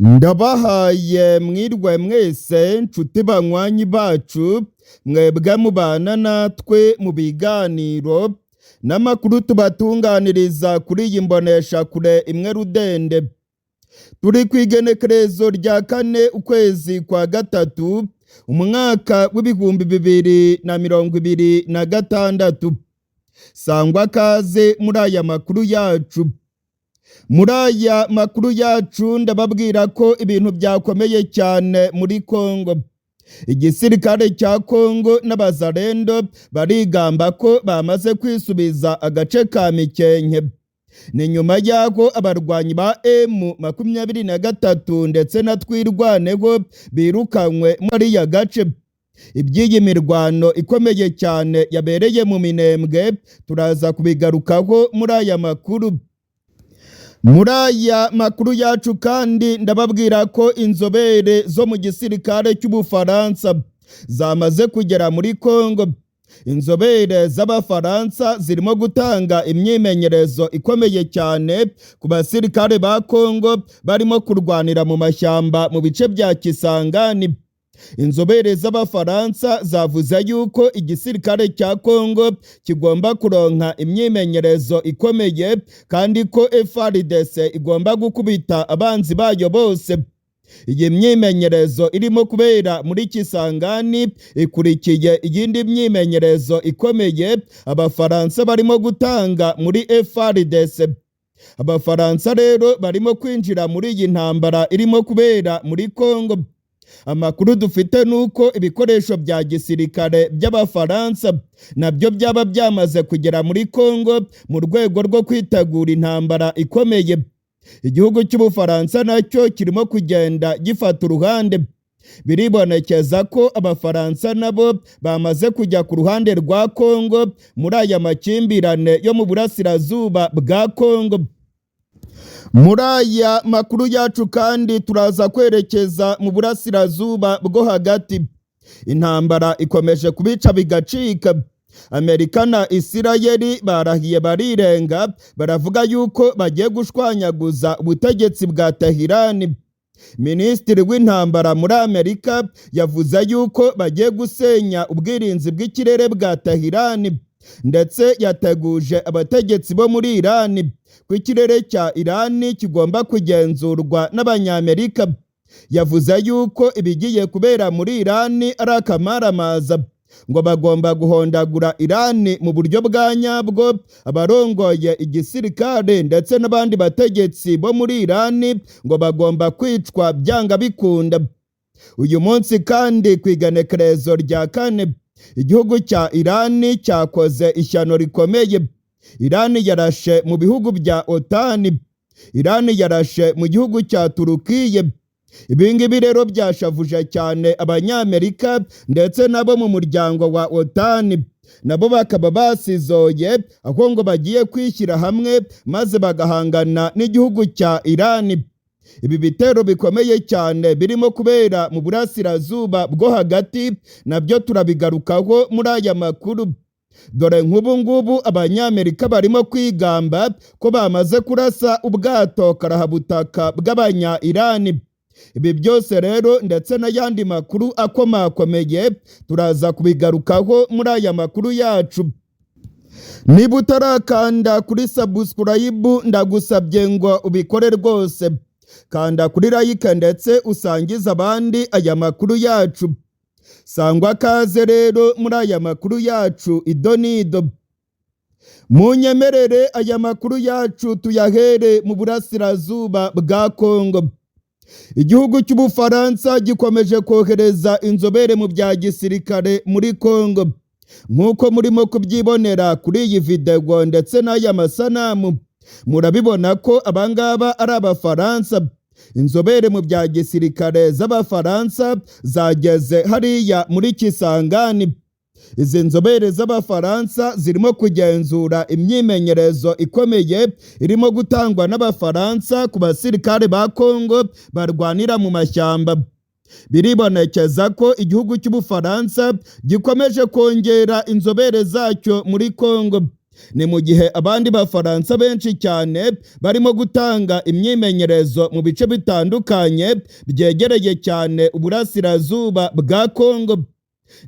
Ndabahaye mwirwe mwese nshuti banywanyi bacu, mwebwe mubana natwe mu biganiro n'amakuru tubatunganiriza kuri iyi mboneshakure imwe rudende. Turi ku igenekerezo rya 4 ukwezi kwa 3 umwaka w'2026. Sangwa kaze muri aya makuru yacu. Muri aya makuru yacu ndababwira ko ibintu byakomeye cyane muri Kongo. Igisirikare cya Kongo n'abazarendo barigamba ko bamaze kwisubiza agace ka Mikenke. Ni nyuma y'aho abarwanyi ba M23 ndetse na Twirwaneho birukanywe muri ya gace. Iby'iyi mirwano ikomeye cyane yabereye mu Minembwe turaza kubigarukaho muri aya makuru. Muri aya makuru yacu kandi ndababwira ko inzobere zo mu gisirikare cy'Ubufaransa zamaze kugera muri Kongo. Inzobere z'Abafaransa zirimo gutanga imyimenyerezo ikomeye cyane ku basirikare ba Kongo barimo kurwanira mu mashyamba mu bice bya Kisangani. Inzobere z'Abafaransa zavuze yuko igisirikare cya Kongo kigomba kuronka imyimenyerezo ikomeye kandi ko FARDC igomba gukubita abanzi bayo bose. Iyi myimenyerezo irimo kubera muri Kisangani ikurikiye iyindi myimenyerezo ikomeye Abafaransa barimo gutanga muri FARDC. Abafaransa rero barimo kwinjira muri iyi ntambara irimo kubera muri Kongo. Amakuru dufite nuko ibikoresho bya gisirikare by'Abafaransa nabyo byaba byamaze kugera muri Kongo mu rwego rwo kwitegura intambara ikomeye. Igihugu cy'Ubufaransa nacyo kirimo kugenda gifata uruhande. Biribonekeza ko Abafaransa nabo bamaze kujya ku ruhande rwa Kongo muri aya makimbirane yo mu burasirazuba bwa Kongo. Muri aya makuru yacu kandi turaza kwerekeza mu burasirazuba bwo hagati. Intambara ikomeje kubica bigacika. Amerika na Isirayeli barahiye barirenga, baravuga yuko bagiye gushwanyaguza ubutegetsi bwa Tehirani. Minisitiri w'intambara muri Amerika yavuze yuko bagiye gusenya ubwirinzi bw'ikirere bwa Tehirani, ndetse yateguje abategetsi bo muri Irani ko ikirere cya Irani kigomba kugenzurwa n'Abanyamerika. Yavuze yuko ibigiye kubera muri Irani ari akamaramaza, ngo bagomba guhondagura Irani mu buryo bwa nyabwo. Abarongoye igisirikare ndetse n'abandi bategetsi bo muri Irani ngo bagomba kwicwa byanga bikunda. Uyu munsi kandi ku igenekerezo rya 4 igihugu cya Irani cyakoze ishyano rikomeye. Irani yarashe mu bihugu bya Otani, Irani yarashe mu gihugu cya Turukiye. Ibi ngibi rero byashavuje cyane Abanyamerika ndetse nabo mu muryango wa Otani, nabo bakaba basizoye aho ngo bagiye kwishyira hamwe maze bagahangana n'igihugu cya Irani. Ibi bitero bikomeye cyane birimo kubera mu burasirazuba bwo hagati nabyo turabigarukaho muri aya makuru. Dore nk'ubu ngubu Abanyamerika barimo kwigamba ko bamaze kurasa ubwato karahabutaka bw'abanya Irani. Ibi byose rero ndetse n'ayandi makuru akomakomeye turaza kubigarukaho muri aya makuru yacu. Niba utarakanda kuri subscribe ndagusabye ngo ubikore rwose. Kanda kuri like ndetse usangize abandi aya makuru yacu. Sangwa kaze rero muri aya makuru yacu idonido. Munyemerere aya makuru yacu tuyahere mu burasirazuba bwa Kongo. Igihugu cy'Ubufaransa gikomeje kohereza inzobere mu bya gisirikare muri Kongo. Nk'uko murimo kubyibonera kuri iyi video ndetse n'aya masanamu, murabibona ko abangaba ari Abafaransa. Inzobere mu bya gisirikare z'Abafaransa zageze hariya muri Kisangani. Izi nzobere z'Abafaransa zirimo kugenzura imyimenyerezo ikomeye irimo gutangwa n'Abafaransa ku basirikare ba Kongo barwanira mu mashyamba. Biribonekeza ko igihugu cy'Ubufaransa gikomeje kongera inzobere zacyo muri Kongo. Ni mu gihe abandi Bafaransa benshi cyane barimo gutanga imyimenyerezo mu bice bitandukanye byegereye cyane uburasirazuba bwa Kongo.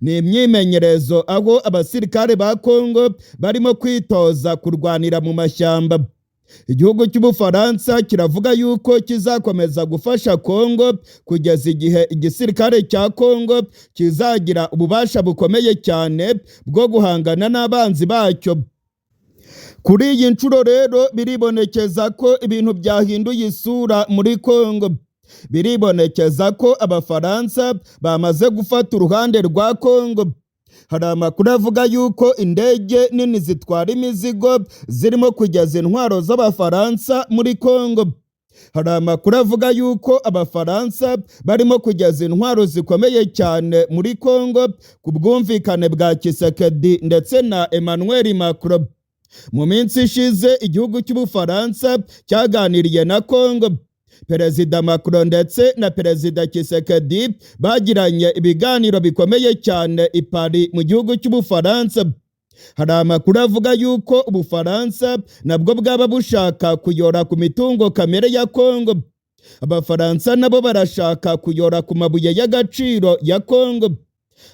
Ni imyimenyerezo aho abasirikare ba Kongo barimo kwitoza kurwanira mu mashyamba. Igihugu cy'Ubufaransa kiravuga yuko kizakomeza gufasha Kongo kugeza igihe igisirikare cya Kongo kizagira ububasha bukomeye cyane bwo guhangana n'abanzi bacyo. Kuri iyi nshuro rero biribonekeza ko ibintu byahinduye isura muri Kongo. Biribonekeza ko Abafaransa bamaze gufata uruhande rwa Kongo. Hari amakuru avuga yuko indege nini zitwara imizigo zirimo kugeza intwaro z'Abafaransa muri Kongo. Hari amakuru avuga yuko Abafaransa barimo kugeza intwaro zikomeye cyane muri Kongo ku bwumvikane bwa Tshisekedi ndetse na Emmanuel Macron. Mu minsi ishize igihugu cy'Ubufaransa cyaganiriye na Kongo. Perezida Macron ndetse na Perezida Tshisekedi bagiranye ibiganiro bikomeye cyane i Paris mu gihugu cy'Ubufaransa. Hari amakuru avuga yuko Ubufaransa nabwo bwaba bushaka kuyora ku mitungo kamere ya Kongo. Abafaransa nabo barashaka kuyora ku mabuye y'agaciro ya Kongo.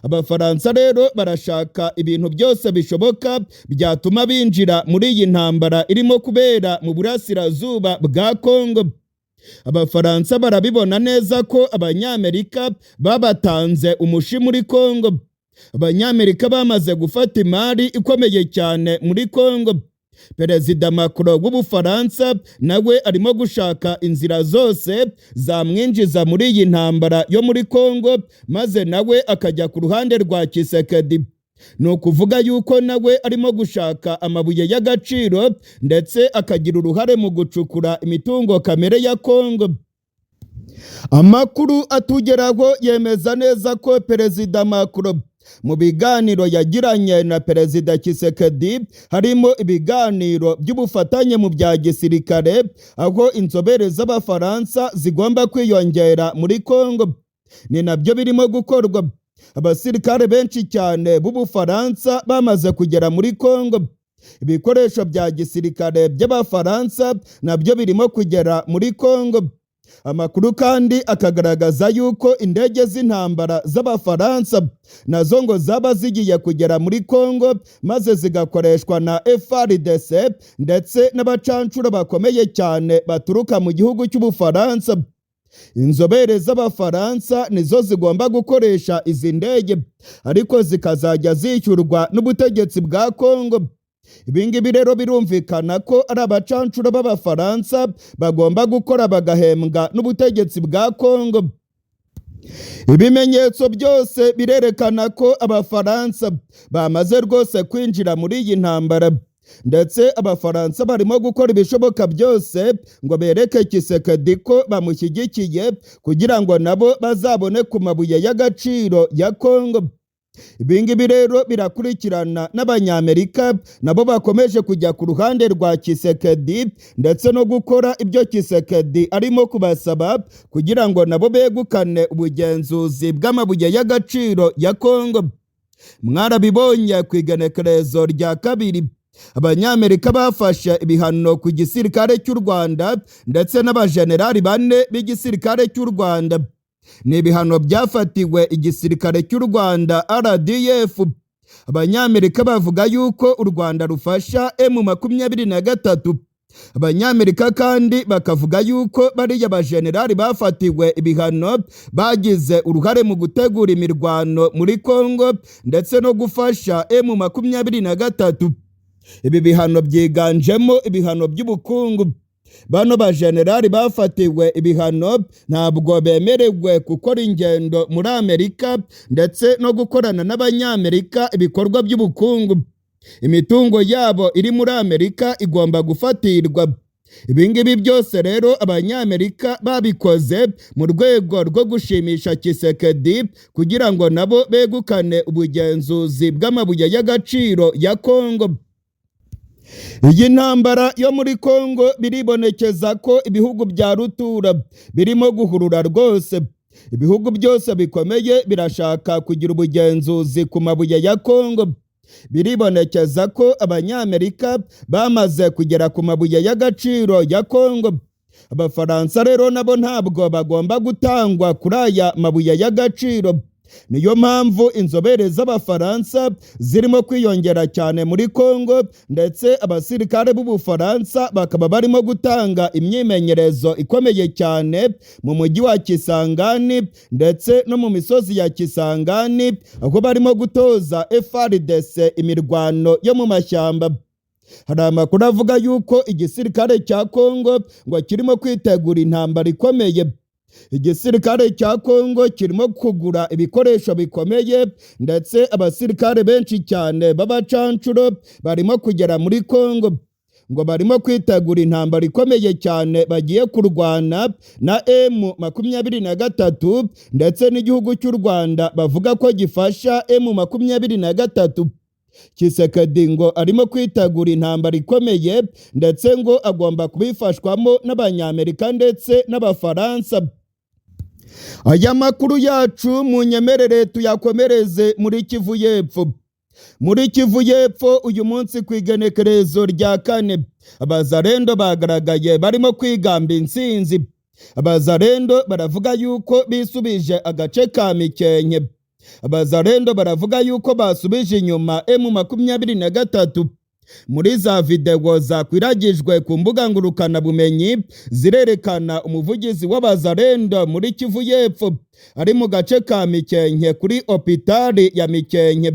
Abafaransa rero barashaka ibintu byose bishoboka byatuma binjira muri iyi ntambara irimo kubera mu burasirazuba bwa Kongo. Abafaransa barabibona neza ko Abanyamerika babatanze umushi muri Kongo. Abanyamerika bamaze gufata imari ikomeye cyane muri Kongo. Perezida Macron w'Ubufaransa nawe arimo gushaka inzira zose zamwinjiza muri iyi ntambara yo muri Kongo, maze nawe akajya ku ruhande rwa Tshisekedi. Ni ukuvuga yuko nawe arimo gushaka amabuye y'agaciro ndetse akagira uruhare mu gucukura imitungo kamere ya Kongo. Amakuru atugeraho yemeza neza ko Perezida Macron mu biganiro yagiranye na Perezida Tshisekedi harimo ibiganiro by'ubufatanye mu bya gisirikare, aho inzobere z'Abafaransa zigomba kwiyongera muri Kongo. Ni nabyo birimo gukorwa. Abasirikare benshi cyane b'Ubufaransa bamaze kugera muri Kongo. Ibikoresho bya gisirikare by'Abafaransa nabyo birimo kugera muri Kongo. Amakuru kandi akagaragaza yuko indege z'intambara z'Abafaransa nazo ngo zaba zigiye kugera muri Kongo, maze zigakoreshwa na FARDC ndetse n'abacancuro bakomeye cyane baturuka mu gihugu cy'Ubufaransa. Inzobere z'Abafaransa nizo zigomba gukoresha izi ndege, ariko zikazajya zishyurwa n'ubutegetsi bwa Kongo. Ibi ngibi rero birumvikana ko ari abacancuro b'Abafaransa bagomba gukora bagahembwa n'ubutegetsi bwa Kongo. Ibimenyetso byose birerekana ko Abafaransa bamaze rwose kwinjira muri iyi ntambara, ndetse Abafaransa barimo gukora ibishoboka byose ngo bereke Tshisekedi ko bamushyigikiye kugira ngo nabo bazabone ku mabuye y'agaciro ya Kongo. Ibi ngibi rero birakurikirana n'Abanyamerika nabo bakomeje kujya ku ruhande rwa Tshisekedi ndetse no gukora ibyo Tshisekedi arimo kubasaba kugira ngo nabo begukane ubugenzuzi bw'amabuye y'agaciro ya Kongo. Mwarabibonye ku igenekerezo rya 2, Abanyamerika bafashe ibihano ku gisirikare cy'u Rwanda ndetse n'abajenerali 4 b'igisirikare cy'u Rwanda. Ni ibihano byafatiwe igisirikare cy'u Rwanda RDF. Abanyamerika bavuga yuko u Rwanda rufasha M23. Abanyamerika kandi bakavuga yuko bariya bajenerali bafatiwe ibihano bagize uruhare mu gutegura imirwano muri Kongo ndetse no gufasha M23. Ibi bihano byiganjemo ibihano by'ubukungu. Bano bajenerali bafatiwe ibihano ntabwo bemerewe gukora ingendo muri Amerika ndetse no gukorana n'Abanyamerika ibikorwa by'ubukungu. Imitungo yabo iri muri Amerika igomba gufatirwa. Ibi ngibi byose rero Abanyamerika babikoze mu rwego rwo gushimisha Tshisekedi kugira ngo nabo begukane ubugenzuzi bw'amabuye y'agaciro ya Kongo. Iyi ntambara yo muri Kongo biribonekeza ko ibihugu bya rutura birimo guhurura rwose. Ibihugu byose bikomeye birashaka kugira ubugenzuzi ku mabuye ya Kongo. Biribonekeza ko Abanyamerika bamaze kugera ku mabuye y'agaciro ya Kongo. Abafaransa rero nabo ntabwo bagomba gutangwa kuri aya mabuye y'agaciro. Niyo mpamvu inzobere z'Abafaransa zirimo kwiyongera cyane muri Kongo, ndetse abasirikare b'Ubufaransa bakaba barimo gutanga imyimenyerezo ikomeye cyane mu mujyi wa Kisangani ndetse no mu misozi ya Kisangani, aho barimo gutoza FARDC imirwano yo mu mashyamba. Hari amakuru avuga yuko igisirikare cya Kongo ngo kirimo kwitegura intambara ikomeye. Igisirikare cya Kongo kirimo kugura ibikoresho bikomeye, ndetse abasirikare benshi cyane b'abacancuro barimo kugera muri Kongo, ngo barimo kwitegura intambara ikomeye cyane bagiye kurwana na M23 ndetse n'igihugu cy'u Rwanda bavuga ko gifasha M23. Tshisekedi ngo arimo kwitegura intambara ikomeye, ndetse ngo agomba kubifashwamo n'Abanyamerika ndetse n'Abafaransa. Aya makuru yacu munyemerere tuyakomereze muri Kivu y'Epfo. Muri Kivu y'Epfo uyu munsi ku igenekerezo rya 4, Abazarendo bagaragaye barimo kwigamba intsinzi. Abazarendo baravuga yuko bisubije agace ka Mikenke. Abazarendo baravuga yuko basubije inyuma M23. Muri za videwo zakwiragijwe ku mbuga ngurukanabumenyi zirerekana umuvugizi w'Abazarendo muri Kivu y'Epfo ari mu gace ka Mikenke kuri hopitali ya Mikenke.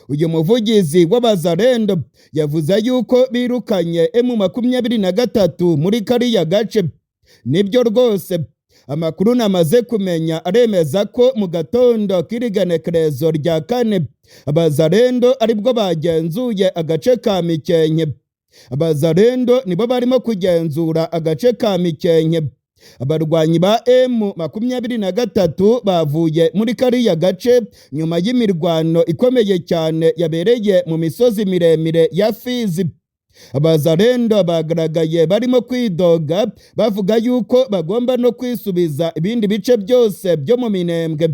Uyu muvugizi w'Abazarendo yavuze yuko birukanye M23 muri kariya gace. Nibyo rwose, amakuru namaze kumenya aremeza ko mu gatondo k'irigenekerezo rya 4 Abazarendo aribwo bagenzuye agace ka Mikenke. Abazarendo nibo barimo kugenzura agace ka Mikenke. Abarwanyi ba M23 bavuye muri kariya gace nyuma y'imirwano ikomeye cyane yabereye mu misozi miremire ya Fizi. Abazarendo bagaragaye barimo kwidoga bavuga yuko bagomba no kwisubiza ibindi bice byose byo mu Minembwe.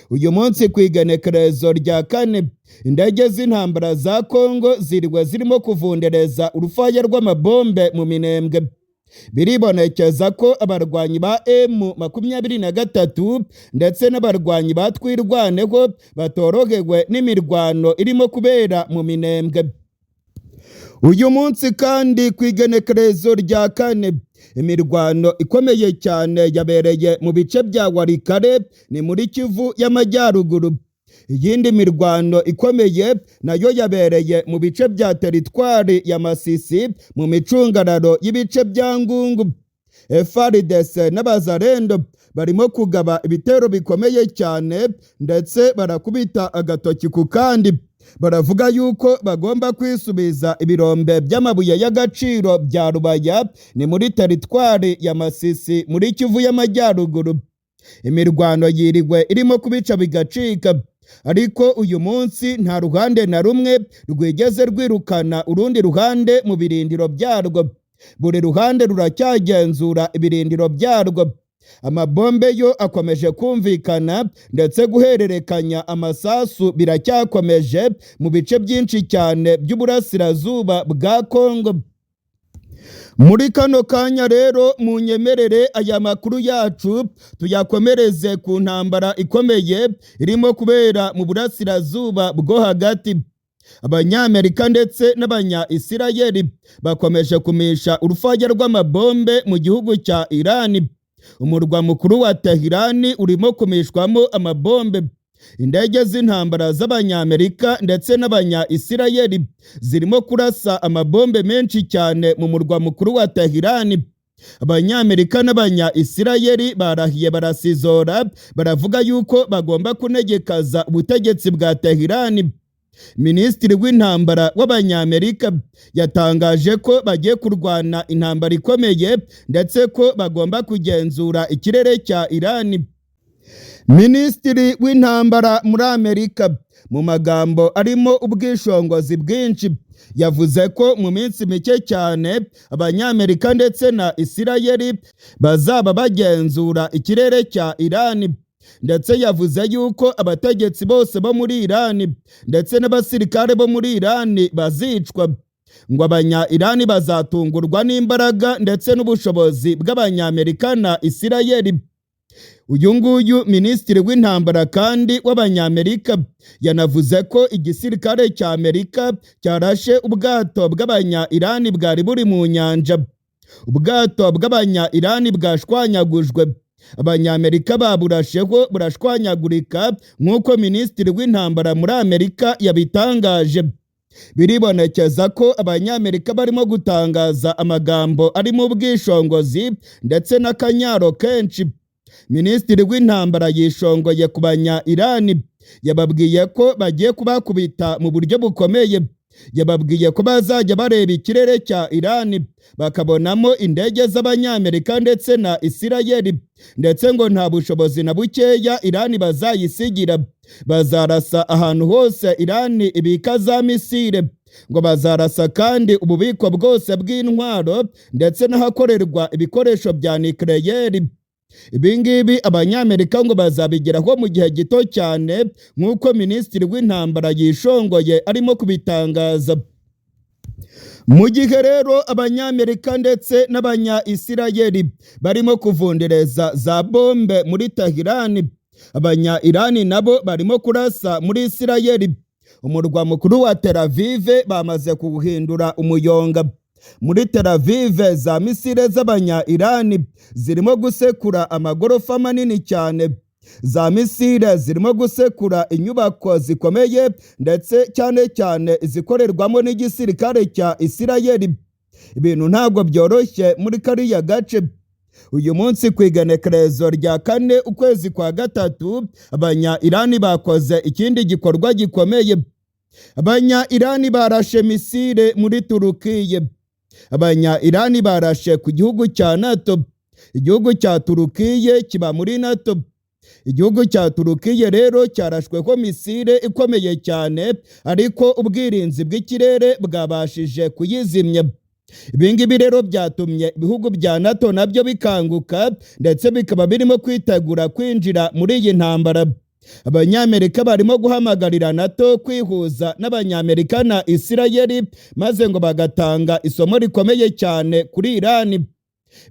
Uyu munsi ku igenekerezo rya 4, indege z'intambara za Kongo ziriwe zirimo kuvundereza urufaya rw'amabombe mu Minembwe. Biribonekeza ko abarwanyi ba M23 ndetse n'abarwanyi ba Twirwaneho batorohewe n'imirwano irimo kubera mu Minembwe. Uyu munsi kandi ku igenekerezo rya 4, imirwano ikomeye cyane yabereye mu bice bya Walikale, ni muri Kivu y'Amajyaruguru. Iyindi mirwano ikomeye nayo yabereye mu bice bya teritwari ya Masisi mu micungararo y'ibice bya Ngungu. FARDC n'Abazarendo barimo kugaba ibitero bikomeye cyane, ndetse barakubita agatoki ku kandi, baravuga yuko bagomba kwisubiza ibirombe by'amabuye y'agaciro bya Rubaya, ni muri teritwari ya Masisi muri Kivu y'Amajyaruguru. Imirwano yiriwe irimo kubica bigacika, ariko uyu munsi nta ruhande na rumwe rwigeze rwirukana urundi ruhande mu birindiro byarwo. Buri ruhande ruracyagenzura ibirindiro byarwo. Amabombe yo akomeje kumvikana, ndetse guhererekanya amasasu biracyakomeje mu bice byinshi cyane by'uburasirazuba bwa Kongo. Muri kano kanya rero munyemerere aya makuru yacu tuyakomereze ku ntambara ikomeye irimo kubera mu burasirazuba bwo hagati. Abanyamerika ndetse n'Abanya-Isirayeli bakomeje kumisha urufaya rw'amabombe mu gihugu cya Irani. Umurwa mukuru wa Tehirani urimo kumishwamo amabombe. Indege z'intambara z'Abanyamerika ndetse n'Abanya-Isirayeli zirimo kurasa amabombe menshi cyane mu murwa mukuru wa Tehirani. Abanyamerika n'Abanya-Isirayeli barahiye barasizora, baravuga yuko bagomba kunegekaza ubutegetsi bwa Tehirani. Minisitiri w'intambara w'Abanyamerika yatangaje ko bagiye kurwana intambara ikomeye, ndetse ko bagomba kugenzura ikirere cya Irani. Minisitiri w'intambara muri Amerika mu magambo arimo ubwishongozi bwinshi yavuze ko mu minsi mike cyane Abanyamerika ndetse na Isirayeli bazaba bagenzura ikirere cya Irani. Ndetse yavuze yuko abategetsi bose bo muri Irani ndetse n'abasirikare bo muri Irani bazicwa. Ngo abanya Irani bazatungurwa n'imbaraga ndetse n'ubushobozi bw'Abanyamerika na Isirayeli. Uyu nguyu minisitiri w'intambara kandi w'Abanyamerika yanavuze ko igisirikare cya Amerika cyarashe ubwato bw'abanya Irani bwari buri mu nyanja. Ubwato bw'abanya Irani bwashwanyagujwe, Abanyamerika baburasheho burashwanyagurika, nk'uko minisitiri w'intambara muri Amerika yabitangaje. Biribonekeza ko Abanyamerika barimo gutangaza amagambo arimo ubwishongozi ndetse n'akanyaro kenshi. Minisitiri w'intambara yishongoye ku banya Irani, yababwiye ko bagiye kubakubita mu buryo bukomeye. Yababwiye ko bazajya bareba ikirere cya Irani bakabonamo indege z'Abanyamerika ndetse na Isirayeli, ndetse ngo nta bushobozi na bukeya Irani bazayisigira. Bazarasa ahantu hose Irani ibika za misile, ngo bazarasa kandi ububiko bwose bw'intwaro ndetse n'ahakorerwa ibikoresho bya nikeleyeri. Ibi ngibi Abanyamerika ngo bazabigeraho mu gihe gito cyane, nk'uko minisitiri w'intambara yishongoye arimo kubitangaza. Mu gihe rero Abanyamerika ndetse n'Abanya-Isirayeli barimo kuvundereza za bombe muri Tahirani, Abanya-Irani nabo barimo kurasa muri Isirayeli. Umurwa mukuru wa Tel Aviv bamaze kuwuhindura umuyonga. Muri Tel Aviv za misile z'Abanya-Irani zirimo gusekura amagorofa manini cyane. Za misile zirimo gusekura inyubako zikomeye, ndetse cyane cyane izikorerwamo n'igisirikare cya Isirayeli. Ibintu ntabwo byoroshye muri kariya gace. Uyu munsi ku igenekerezo rya 4 ukwezi kwa 3, Abanya-Irani bakoze ikindi gikorwa gikomeye. Abanya-Irani barashe misile muri Turukiye. Abanya-Irani barashe ku gihugu cya NATO. Igihugu cya Turukiye kiba muri NATO. Igihugu cya Turukiye rero cyarashweho misile ikomeye cyane, ariko ubwirinzi bw'ikirere bwabashije kuyizimya. Ibi ngibi rero byatumye ibihugu bya NATO nabyo bikanguka, ndetse bikaba birimo kwitegura kwinjira muri iyi ntambara. Abanyamerika barimo guhamagarira NATO kwihuza n'Abanyamerika na Isirayeli, maze ngo bagatanga isomo rikomeye cyane kuri Irani.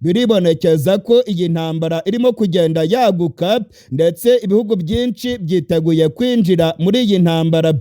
Biribonekeza ko iyi ntambara irimo kugenda yaguka, ndetse ibihugu byinshi byiteguye kwinjira muri iyi ntambara.